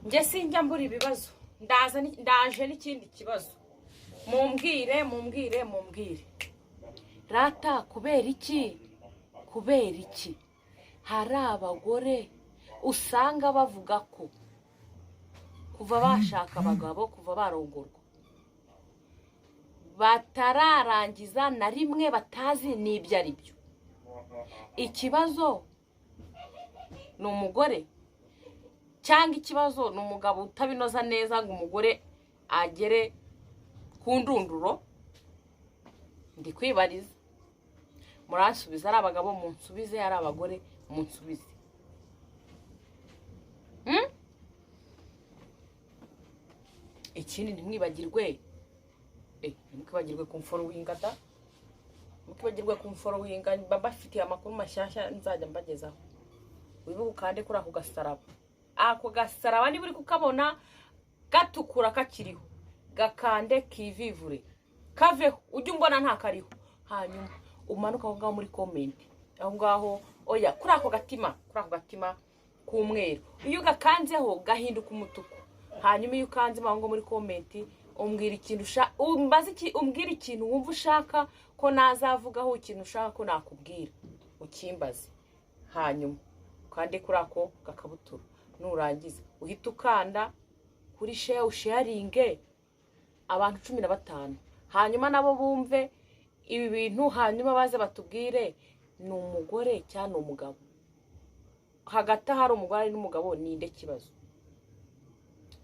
Njye sinjya mbura ibibazo. Ndaza ndaje n'ikindi kibazo. Mumbwire, mumbwire, mumbwire rata, kubera iki, kubera iki hari abagore usanga bavuga ko kuva bashaka abagabo, kuva barongorwa, batararangiza na rimwe, batazi n'ibyo ari byo? Ikibazo ni umugore cyangwa ikibazo ni umugabo utabinoza neza ngo umugore agere ku ndunduro? Ndi kwibariza, muransubiza. Ari abagabo munsubize, ari abagore munsubize. Ikindi, ntimwibagirwe kumfollowinga da, ntimwibagirwe kumfollowinga. Mba mbafitiye amakuru mashyashya nzajya mbagezaho. Wibuke ukande kuri ako gasaraba. Ako gasaraba niba uri kukabona gatukura kakiriho, gakande kivivure kaveho, ujye umbona ntakariho. Hanyuma umanuke aho ngaho muri comment, aho ngaho, oya, kuri ako gatima, kuri ako gatima k'umweru. Iyo ugakanzeho gahinduka umutuku. Hanyuma iyo ukanzemo aho ngaho muri comment, umbwira ikintu ushaka, umbaze iki, umbwira ikintu wumva ushaka ko nazavugaho, ikintu ushaka ko nakubwira ukimbaze. Hanyuma ukande kuri ako gakabutura. Nurangiza uhita ukanda kuri share, usharinge abantu 15, hanyuma nabo bumve ibi bintu, hanyuma baze batubwire: ni umugore cyangwa ni umugabo? Hagati ahari umugore ari n'umugabo, ninde kibazo?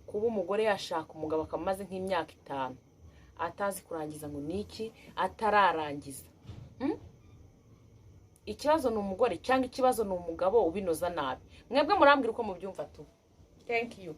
Kuba umugore yashaka umugabo akaba amaze nk'imyaka 5 atazi kurangiza ngo ni iki, atararangiza, Ikibazo ni umugore cyangwa ikibazo ni umugabo ubinoza nabi? Mwebwe murambwira uko mubyumva tu. Thank you.